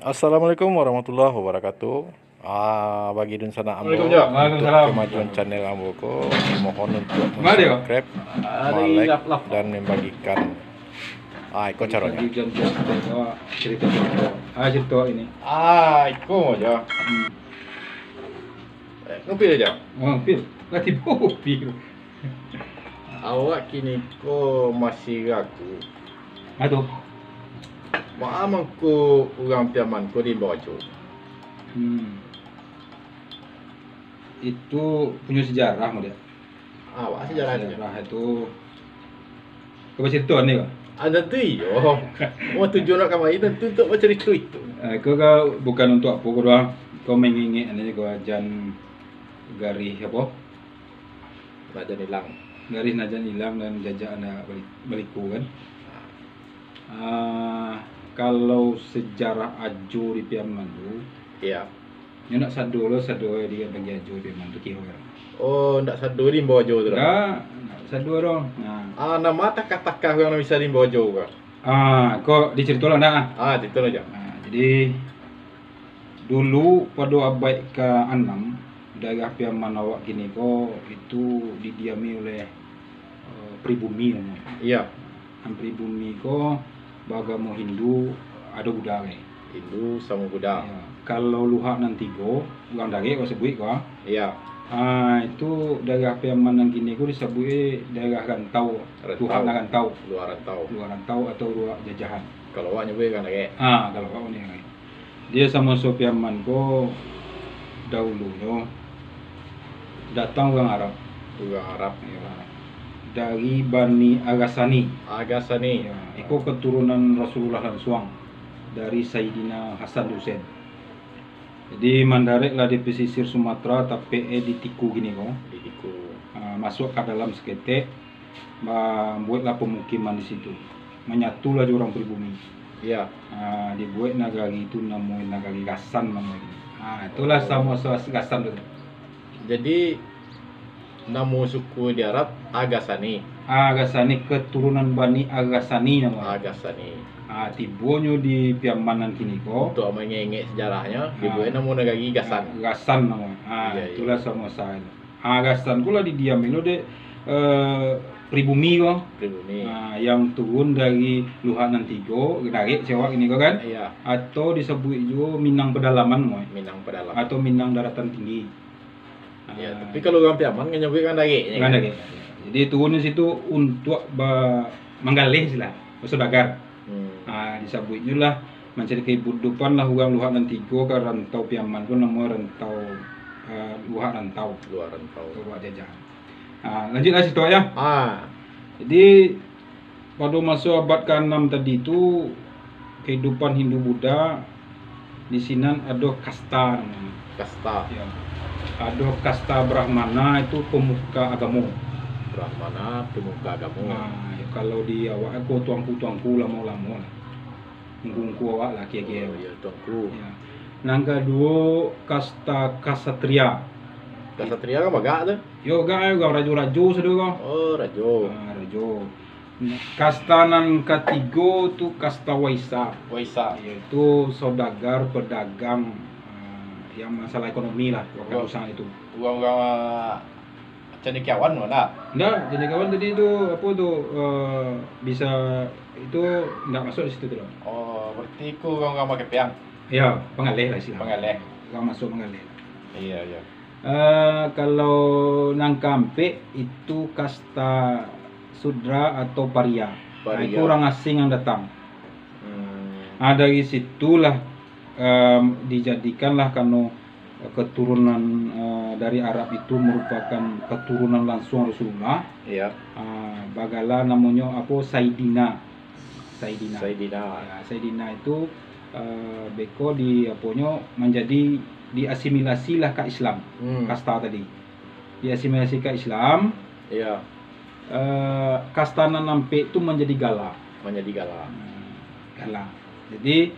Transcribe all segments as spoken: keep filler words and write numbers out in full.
Assalamualaikum warahmatullahi wabarakatuh. Ah, bagi dunsanak ambo, Waalaikumsalam. Waalaikumsalam. Untuk kemajuan channel ambo ko, mohon untuk Mari, Pak. Subscribe, Ada di like, lap-lap. Dan membagikan. Ah, iko caronyo. Bagi jam-jam cerita, cerita, cerita. Ah, cerita ini. Ah, iko aja. Hmm. Eh, ngopi aja. Oh, ngopi. Lah tibo ngopi. Awak kini ko masih ragu. Aduh. Maa mangko urang Piaman ko diimbau ajo? Hmm. Itu punyo sejarah, Muda. Awak sejarah tu. Sejarah itu. Kau bacarito ni, Bang? Ada tu iyo. Oh, tujuan nak kamari tentu untuk bacarito itu. Eh, kau, kau bukan untuk apa kau doang. Kau mengingek aja kau jan garih apa? Najan ilang. Garih najan ilang dan jajak anda bali-, baliku kan. Ah, kalau sejarah ajo di Piaman tu, Iya. nyo nak sado lo, sado di bagi ajo Piaman tu kiro kan. Oh, ndak sado di imbau ajo tu dah? Ndak, ndak sado doh. Nah. Ah, nama takah-takah urang nan bisa diimbau ajo ka? Ah, kok dicerito lah ndak? Ah, cerito lah, Jo. Nah, jadi, dulu pado abaik ka anam, daerah Piaman awak kini ko itu didiami oleh, eh, pribumi namonyo. Iya. Nan pribumi ko baagamo Hindu, ado Buddha gai. Hindu samo Buddha. Iya. Kalau Luhak Nan Tigo, urang Darek awak sabuik ko, ah. Iya. Ah, itu daerah Piaman nan kini ko disabuik daerah rantau. Rantau. Tuhan nan rantau. Luhak rantau. Luhak rantau atau luhak jajahan. Kalau awak nyabuik urang Darek. Ah, kalau awak nyabuik urang Darek. Di samaso Piaman ko dahulunyo datang urang Arab. Urang Arab. Yo. Dari Bani Agasani. Agasani. Yo, iko keturunan Rasulullah lansuang dari Saidina Hasan Husain. Jadi, mandarek lah di pesisir Sumatera, tapek e di Tiku kini ko. Di Tiku. Ah, masuak ka dalam saketek, mambueklah pamukiman di situ. Manyatulah jo urang pribumi. Iya. Ah, dibuek nagari tu namonyo nagari Gasan namonyo. Ah, itulah Oh. samo sa-, Gasan tu. Jadi, namo suku di Arab Agasani. Agasani, keturunan Bani Agasani namonyo. Agasani. Ah, tibonyo di Piaman nan kini ko. Untuk mangingek sejarahnyo, Ah. dibuek namo nagari Gasan. Ah, Gasan namonyo. Ah, Iya, iya. itulah samo sa. Ah, Gasan ko lah didiami lo dek, eh, pribumi ko. Pribumi. Ah, yang turun dari Luhak Nan Tigo, Darek si awak kini ko kan? Iya. Atau disabuik juo Minang Pedalaman, Moy. Minang Pedalaman. Atau Minang Daratan Tinggi. Iya, Ah. tapi kalau urang Piaman kan nyabuik urang Darek, ya Urang kan? Darek. Jadi turun di situ untuak ba-, manggaleh sila, basaudagar. Hmm. Ah, disabuiknyo lah mancari kahidupan lah urang Luhak Nan Tigo ka rantau Piaman ko namo rantau, eh, Luhak Rantau. Luhak Rantau. Atau Luhak Jajahan. Ah, lanjuiklah situ ya. Ah. Jadi, pado maso abad kaanam tadi tu, kahidupan Hindu Buddha di sinan ado kasta namonyo. Kasta. Ya. Ado kasta Brahmana itu pemuka agamo. Brahmana pemuka agamo. Nah, ya, kalau di awak ko tuangku-tuangku lamo-lamo lah. Ungku-ungku awak lah kira-kira. Oh, iya, tuangku. Ya. Nan kaduo, kasta kasatria. Kasatria kan bagak tu? Yo, gak, eh, gak rajo-rajo sado ko. Oh, rajo. Ah, rajo. Kasta nan katigo tu kasta waisa. Waisa. Yaitu saudagar, pedagang, ah, yang masalah ekonomi lah, Urang, urusan itu. urang-urang, ah, cendekiawan tu, ndak? Ndak, cendekiawan tadi tu, apo tu, eh, bisa, itu ndak masuk di situ tu lah. Oh, berarti ku urang-urang bakepeang? Ya, panggaleh lah istilah. Panggaleh. Urang masuk panggaleh. Iya, iya. Eh, kalau nan kaampek itu kasta sudra atau paria. Nah, Paria. itu urang asing yang datang. Hmm. Ah, dari situlah, em, dijadikanlah kano, eh, keturunan, eh, dari Arab itu merupakan keturunan langsung Rasulullah. Iya. Ah, bagala namonyo apo, Saidina. Saidina. Saidina. Ya, Saidina itu, eh, beko di aponyo manjadi diasimilasilah ka Islam, Hmm. kasta tadi. Diasimilasi ka Islam. Iya. Eh, kasta nan ampek tu manjadi gala. Manjadi gala. Hmm, gala. Jadi,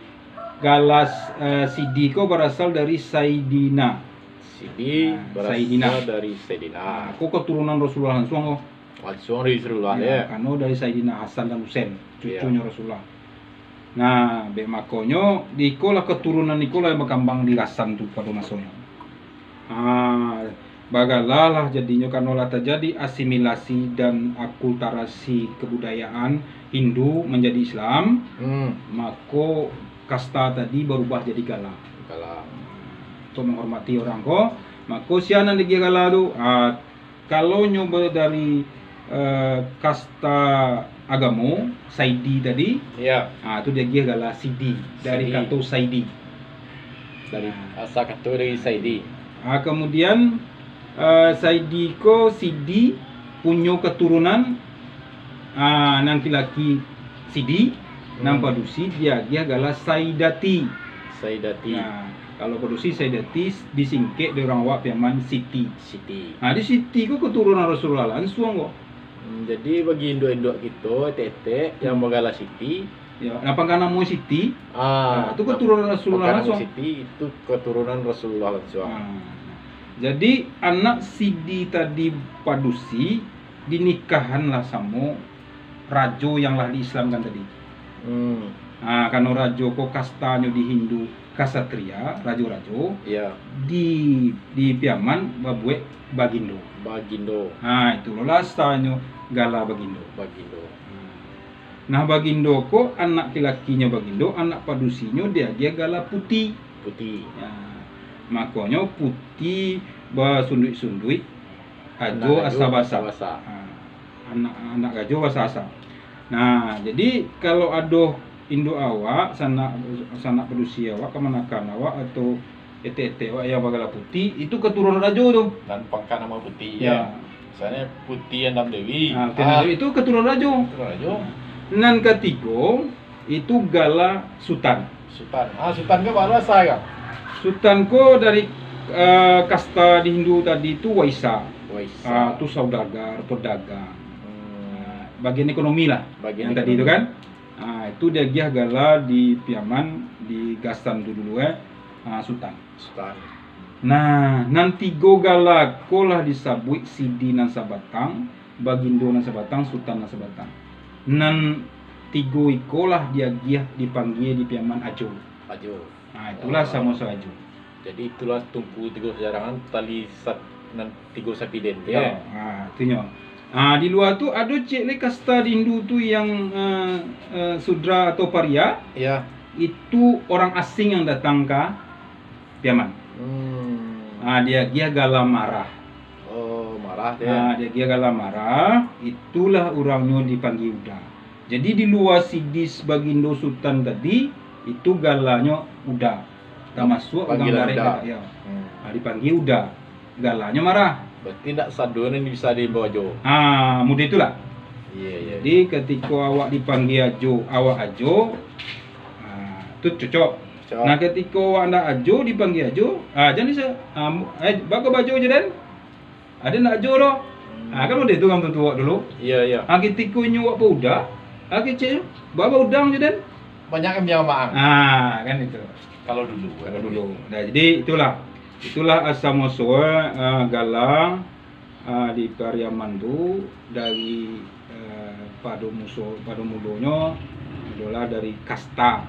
gala, eh, Sidi ko barasal dari Saidina. Sidi Nah, barasal Saidina. dari Saidina. Nah, ko keturunan Rasulullah langsung ko. Langsung dari Rasulullah, Ya, ya. kano dari Saidina Hasan dan Husain, Iya. cucunyo Rasulullah. Nah, bek makonyo, di ikolah keturunan ikolah yang bakambang di Gasan tu pado masonyo. Ah, bagalalah jadinyo karano lah tajadi asimilasi dan akulturasi kebudayaan Hindu manjadi Islam, Hmm. mako kasta tadi barubah jadi gala. Gala. Untuk menghormati orang ko, mako sia nan diagiah gala tu, ah, kalau nyo ba-, dari, eh, kasta agamo, Saidi tadi, Ya. ah, tu diagiah gala Sidi, dari Sidi. kato Saidi. Dari Nah. Asa kato dari Saidi. Ah, kemudian, eh, Saidi ko Sidi punyo keturunan, ah, nan laki-laki Sidi, nan Hmm. padusi diagiah gala Saidati. Saidati. Nah, kalau padusi Saidati disingkek dek urang awak Piaman Siti. Siti. Nah, di Siti ko keturunan Rasulullah lansuang ko. Hmm, jadi bagi induak-induak kito, etek-etek, yang Hmm. bagala Siti, Ya, nan pangka namo Siti, Ah, ya, tu keturunan Rasulullah pangka namo lansuang. Siti, itu keturunan Rasulullah lansuang. Ah. Jadi, anak Sidi tadi padusi dinikahan lah samo rajo yang lah diislamkan tadi. Hmm. Ah, karano rajo ko kastanyo di Hindu kasatria, rajo-rajo, Ya. di, di Piaman babuek bagindo. Bagindo. Ah, itulah asalnyo gala bagindo. Bagindo. Hmm. Nah, bagindo ko anak laki-lakinyo bagindo, anak padusinyo diagiah gala Puti. Puti. Ya. Makonyo Puti basunduik-sunduik, Ajo Anak Ajo asa basa. asa basa. Ha, anak, anak Ajo basa asa. Nah, jadi kalau ado induak awak, sanak, sanak padusi awak, kamanakan awak, atau etek-etek awak yang bagala Puti, itu keturunan rajo tu. Dan pangka namo Puti, Ya. ya. Misalnyo Puti Andam Dewi. Ah, Puti Andam Ah. Dewi itu keturunan rajo. Keturunan rajo. Nan katigo, itu gala Sutan. Sutan. Ah, Sutan ko baa asa, Kang? Sutan ko dari, eh, kasta di Hindu tadi tu Waisa. Waisa. Ah, tu saudagar, pedagang. Hmm. Ah, bagian ekonomi lah. Bagian Yang tadi tu ekonomi. kan. Ah, itu diagiah gala di Piaman, di Gasan tu dulu, eh. Ah, Sutan. Sutan. Nah, nan tigo gala ko lah disabuik Sidi nan sabatang, Bagindo nan sabatang, Sutan nan sabatang. Nan tigo iko lah diagiah, dipanggia di Piaman Ajo. Ajo. Nah, itulah Oh. samo-samo Ajo. Jadi itulah tungku tigo sajarangan, tali sat-, nan tigo sapiden tu, Ya, ya? ha, itunyo. Ha, di lua tu ado ciek lai kasta di Hindu tu yang, eh, eh, sudra atau paria. Ya. Itu orang asing yang datang ka Piaman. Hmm. Ha, diagiah gala Marah. Oh, Marah tu, ya? Ha, diagiah gala Marah, itulah urangnyo dipanggia Uda. Jadi di lua Sidi, Bagindo, Sutan tadi, itu galanyo Uda. Tamasuak urang Panggilan darek Uda. dek, ya. Hmm. Ha, dipanggia Uda. Galanyo Marah. Berarti ndak sado nan bisa diimbau Ajo. Ah, mudah itulah. Iya, iya. Jadi, katiko awak dipanggia Ajo, awak Ajo, ah, tu cocok. Cocok. Nah, katiko awak ndak Ajo, dipanggia Ajo, ah, jan bisa, ah, mu-, eh, baa ka Ajo Ajo den? Ado ndak Ajo doh? Hmm. Ah, kan mudah itu kan tutuak dulu. Iya, iya. Ah, katiko inyo awak pauda, ah, kecek, baa ka Uda Ajo den? Banyak yang bilang maang. Ah, kan itu. Kalau dulu, Kalau kan. dulu. Nah, jadi itulah. Itulah asal muasal, eh, gala, eh, di Pariaman tu dari, eh, pado muso-, pado mulonyo adolah dari kasta.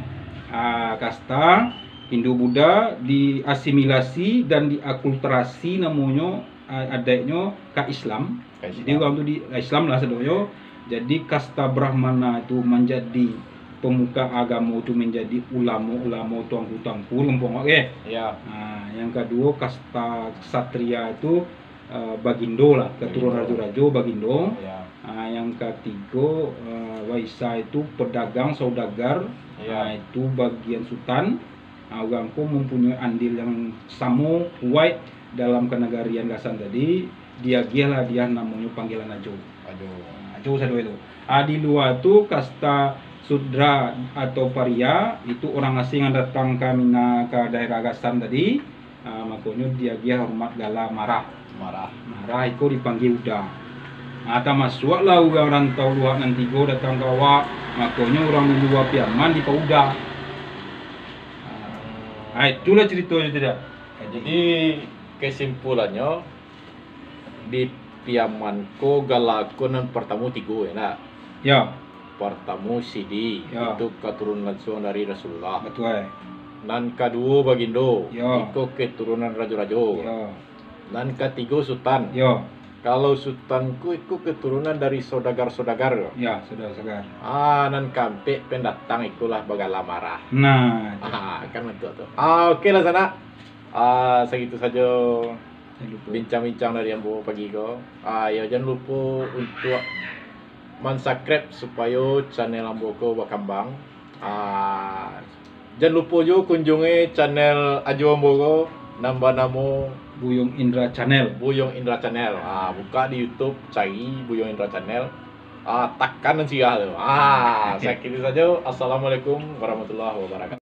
Ah, kasta Hindu Buddha diasimilasi dan diakulturasi namonyo, ah, adaiknyo ka Islam. Ka Jadi Islam. urang tu di Islam lah sadonyo. Jadi kasta Brahmana tu manjadi pemuka agamo tu, manjadi ulamo-ulamo, tuangku-tuangku, lempong awak ke. Ya. Ha, yang kaduo kasta ksatria tu, eh, Bagindo lah, keturunan Bagindo. rajo-rajo Bagindo. Ya. Ha, yang katigo, eh, Waisa itu pedagang, saudagar. Ya. Ha, itu bagian Sutan. Ha, urang ko mampunyoi andil yang samo kuaik dalam kanagarian Gasan tadi, diagiahlah dia namonyo panggilan Ajo. Ajo. Ha, Ajo sadonyo tu. Ha, di lua tu kasta sudra atau paria, itu urang asing yang datang ka Mina, ka daerah Gasan tadi, ha, makonyo diagiah hormat gala Marah. Marah. Marah iko dipanggia Uda. Ha, tamasuaklah urang rantau luak nan tigo datang ka awak, makonyo urang di lua Piaman dipauda. Ha, itulah caritonyo tu dah. Jadi, kesimpulannyo, di Piaman ko gala ko nan partamo tigo, ya ndak? Ya. Partamo Sidi, Ya. itu katurunan lansuang dari Rasulullah. Batua. Nan kaduo Bagindo, Ya. iko keturunan rajo-rajo. Ya. Nan katigo Sutan. Ya. Kalau Sutan ko iko keturunan dari saudagar-saudagar. Ya, saudagar-saudagar. Ah, nan kaampek pendatang ikolah Bagala Marah. Nah, Ah, kan bantuak tu. Ah, oke lah sanak. Ah, sagitu sajo jangan lupa. bincang-bincang dari ambo pagi ko. Ah, yo, jan lupo untuak mansubscribe supayo channel ambo ko bakambang. Ah, jan lupo juo kunjungi channel ajo ambo ko, nan banamo Buyung Indra Channel. Buyung Indra Channel. Ah, buka di YouTube, cari Buyung Indra Channel. Ah, takan nan sirah tu. Ah, Oke. Sakitu sajo. Assalamualaikum warahmatullahi wabarakatuh.